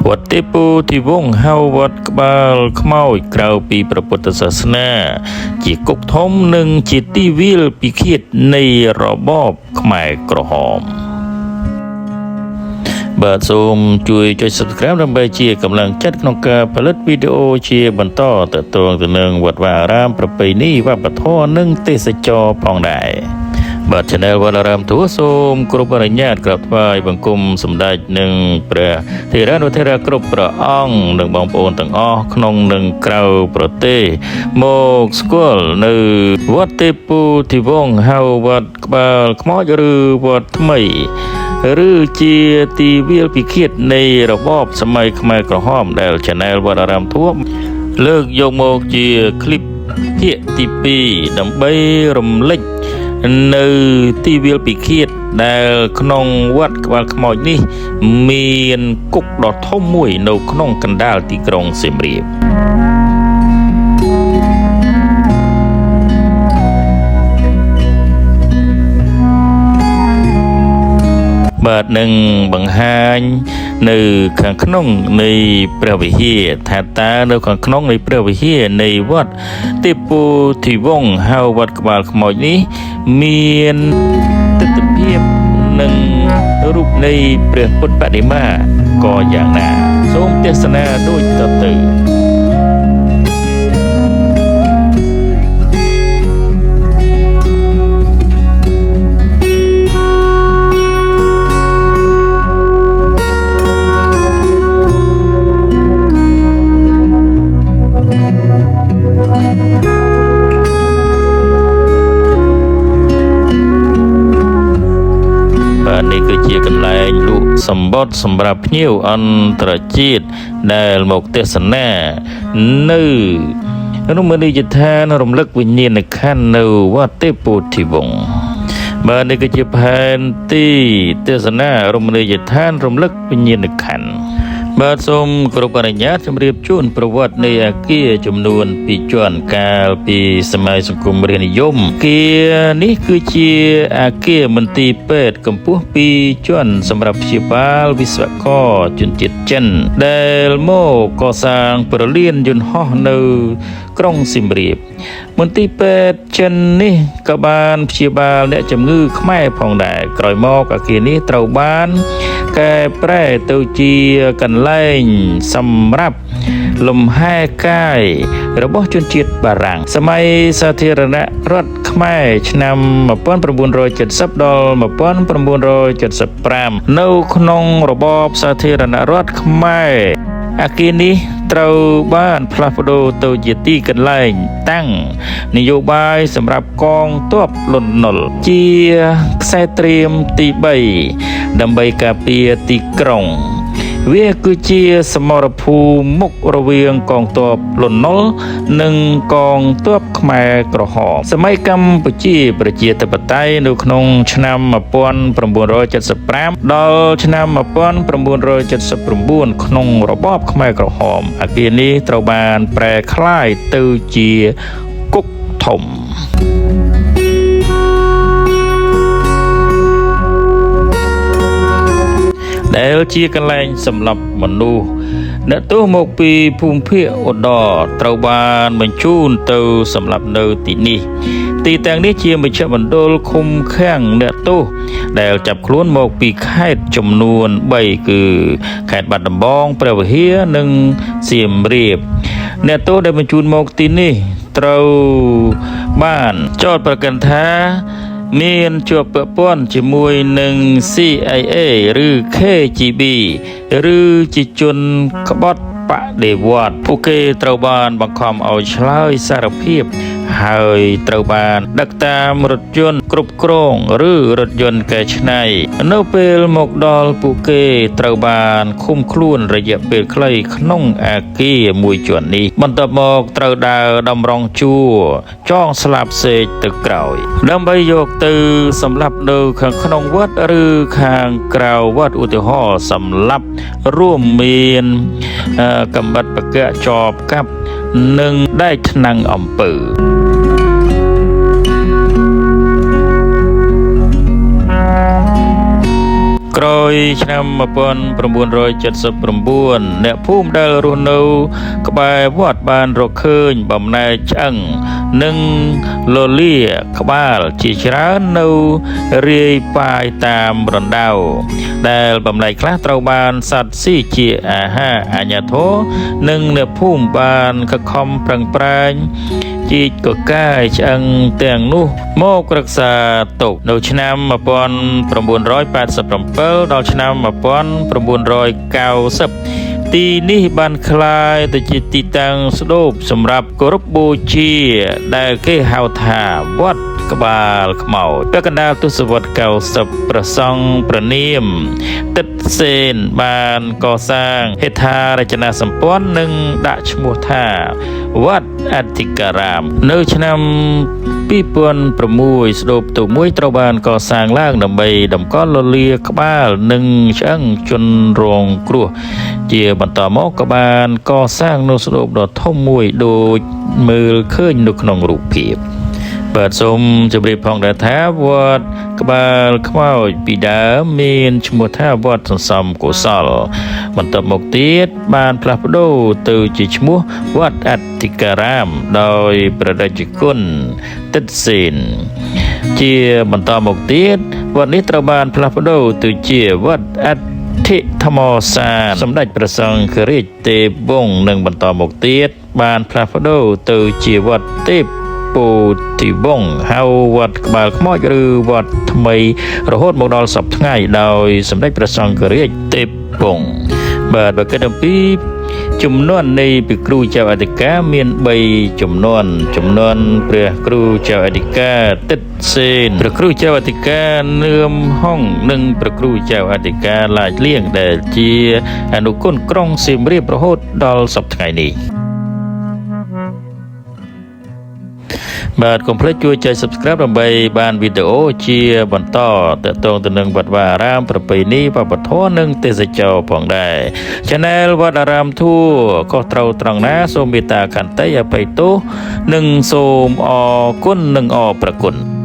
វត្តទេពោធិវង្សហៅវត្តក្បាលខ្មោចក្រៅពីព្រះពុទ្ធសាសនា ជាគុកធំនិងជាទីវាលពិឃាតនៃរបបខ្មែរក្រហម បាទសូមជួយចុច Subscribe ដើម្បីជាកម្លាំងចិត្តក្នុងការផលិតវីដេអូជាបន្តទៅទងទៅនឹងវត្តវាអារាមប្រពៃណីវប្បធម៌និងទេសចរផងដែរបាទ Channel វត្តអារាមទូសូមគ្រប់អនុញ្ញាតក្រាបថ្វាយបង្គំសម្ដេចនិងព្រះធេរានុធេរៈគ្រប់ព្រះអង្គនិងបងប្អូនទាំងអស់ក្នុងនិងក្រៅប្រទេសមកស្គាល់នៅវត្តទេពូធិវង្សហៅវត្តក្បាលខ្មោចឬវត្តថ្មី ឬជាទីវាលពិឃាតនៃរបបសម័យខ្មែរក្រហមដែល Channel វត្តអារាមធัวលើកយកមកជាคลิปភាគទី2ដើម្បីរំលេចនៅទីវាលពិឃាតដែលក្នុងវត្តក្បាលខ្មោចនេះមានគុកដ៏ធំមួយនៅក្នុងកណ្ដាលទីក្រុងសៀមរាប បាទនឹងបង្ហាញនៅខាងក្នុងនៃព្រះវិហារថាតើនៅខាងក្នុងនៃព្រះវិហារនៃវត្តទេពោធិវង្សហៅវត្តក្បាលខ្មោចនេះមានទិដ្ឋភាពនិងរូបនៃព្រះពុទ្ធបដិមាក៏យ៉ាងណា សូមទស្សនាដូចតទៅ បាទនេះគឺជាកន្លែងលក់សម្បត្តិសម្រាប់ភ្ញៀវអន្តរជាតិដែលមកទស្សនានៅរមណីយដ្ឋានរំលឹកវិញ្ញាណក្ខន្ធនៅវត្តទេពោធិវង្សបាទនេះគឺជាផែនទីទស្សនារមណីយដ្ឋានរំលឹកវិញ្ញាណក្ខន្ធបាទសូមគោរពអនុញ្ញាតជម្រាបជូនប្រវត្តិនៃអាគារចំនួន2ជាន់កាលពីសម័យសង្គមរាស្ត្រនិយមអាគារនេះគឺជាអាគារមន្ទីរពេទ្យកម្ពស់2ជាន់សម្រាប់ព្យាបាលវិស្វករជនជាតិចិនដែលមកកសាងព្រលានយន្តហោះនៅក្រុងសៀមរាបមន្ទីរពេទ្យចិននេះក៏បានព្យាបាលអ្នកជំងឺខ្មែរផងដែរក្រោយមកអាគារនេះត្រូវបានកែប្រែទៅជាកន្លែងសម្រាប់លំហែកាយរបស់ជនជាតិបារាំងសម័យសាធារណរដ្ឋខ្មែរឆ្នាំ1970ដល់1975នៅក្នុងរបបសាធារណរដ្ឋខ្មែរអាគារនេះត្រូវបានផ្លាស់ប្ដូរទៅជាទីកន្លែងតាំងនយោបាយសម្រាប់កងទ័ពលន់នល់ជាខ្សែត្រៀមទី3ដើម្បីការពារទីក្រុងវាគឺជាសមរភូមិមុខរវាងកងទ័ពលន់នល់និងកងទ័ពខ្មែរក្រហមសម័យកម្ពុជាប្រជាធិបតេយ្យនៅក្នុងឆ្នាំ1975ដល់ឆ្នាំ1979ក្នុងរបបខ្មែរក្រហមអាគារនេះត្រូវបានប្រែក្លាយទៅជាគុកធំដែលជាកន្លែងសម្លាប់មនុស្សអ្នកទោសមកពីភូមិភាគឧត្តរត្រូវបានបញ្ជូនទៅសម្លាប់នៅទីនេះទីតាំងនេះជាមជ្ឈមណ្ឌលឃុំឃាំងអ្នកទោសដែលចាប់ខ្លួនមកពីខេត្តចំនួន3គឺខេត្តបាត់ដំបងព្រះវិហារនិងសៀមរាបអ្នកទោសដែលបញ្ជូនមកទីនេះត្រូវបានចោទប្រកាន់ថាមានជាប់ពាក់ព័ន្ធជាមួយនឹង CIA ឬ KGB ឬជាជនក្បត់បដិវត្តន៍ពួកគេត្រូវបានបង្ខំឲ្យឆ្លើយសារភាពហើយត្រូវបានដឹកតាមរថយន្តគ្រប់គ្រងឬរថយន្តកែច្នៃនៅពេលមកដល់ពួកគេត្រូវបានឃុំខ្លួនរយៈពេលខ្លីក្នុងអាគារមួយជាន់នេះបន្ទាប់មកត្រូវដើរតម្រង់ជួរចងស្លាបសេកទៅក្រោយដើម្បីយកទៅសម្លាប់នៅខាងក្នុងវត្តឬខាងក្រៅវត្តឧទាហរណ៍សម្លាប់រួមមានកំបិតបកៈចបកាប់និងដែកថ្នាំងអំពៅ ក្រោយឆ្នាំ1979អ្នកភូមិដែលរស់នៅក្បែរវត្តបានរកឃើញបំណែកឆ្អឹងនិងលលាដ៍ក្បាលជាច្រើននៅរាយប៉ាយតាមរណ្ដៅដែលបំណែកខ្លះត្រូវបានសត្វស៊ីជាអាហារអាជ្ញាធរនិងអ្នកភូមិបានខិតខំប្រឹងប្រែងជីកកកាយឆ្អឹងទាំងនោះមករក្សាទុកនៅឆ្នាំ1987ដល់ឆ្នាំ1990ទីនេះបានក្លាយទៅជាទីតាំងស្ដូបសម្រាប់គោរពបូជាដែលគេហៅថាវត្តក្បាលខ្មោចពាក់កណ្ដាលទសវត្ស90ព្រះសង្ឃព្រះនាមទិតសេនបានកសាងហេដ្ឋារចនាសម្ព័ន្ធនិងដាក់ឈ្មោះថាវត្តអធិការរាមនៅឆ្នាំ2006ស្ដូបទូមួយត្រូវបានកសាងឡើងដើម្បីតម្កល់លលាដ៍ក្បាលនិងឆ្អឹងជនរងគ្រោះជាបន្តមកក៏បានកសាងនៅស្ដូបដ៏ធំមួយដូចមើលឃើញនៅក្នុងរូបភាពបាទសូមជម្រាបផងដែរថាវត្តក្បាលខ្មោចពីដើមមានឈ្មោះថាវត្តសន្សំកុសលបន្ទាប់មកទៀតបានផ្លាស់ប្ដូរទៅជាឈ្មោះវត្តអធិការរាមដោយព្រះតេជគុណទិតសេនជាបន្តមកទៀតវត្តនេះត្រូវបានផ្លាស់ប្ដូរទៅជាវត្តអធិធម្មសានសម្ដេចព្រះសង្ឃរាជទេពវង្សនិងបន្តមកទៀតបានផ្លាស់ប្ដូរទៅជាវត្តទេពពោធិវង្សហៅវត្តក្បាលខ្មោចឬវត្តថ្មីរហូតមកដល់សព្វថ្ងៃដោយសម្ដេចព្រះសង្ឃរាជទេពវង្សបាទបើគិតអំពីចំនួននៃព្រះគ្រូចៅអធិការមាន3ចំនួនចំនួនព្រះគ្រូចៅអធិការទិតសេនព្រះគ្រូចៅអធិការនឿមហុងនិងព្រះគ្រូចៅអធិការឡាចលៀងដែលជាអនុគុណក្រុងសៀមរាបរហូតដល់សព្វថ្ងៃនេះបាទកុំភ្លេចជួយចុច Subscribe ដើម្បីបានវីដេអូជាបន្តទាក់ទងទៅនឹងវត្តវាអារាមប្រពៃណីវប្បធម៌និងទេសចរផងដែរ Channel វត្តអារាមធัวខុសត្រូវត្រង់ណាសូមមេត្តាខន្តីអភ័យទោសនិងសូមអរគុណនិងអរព្រគុណ។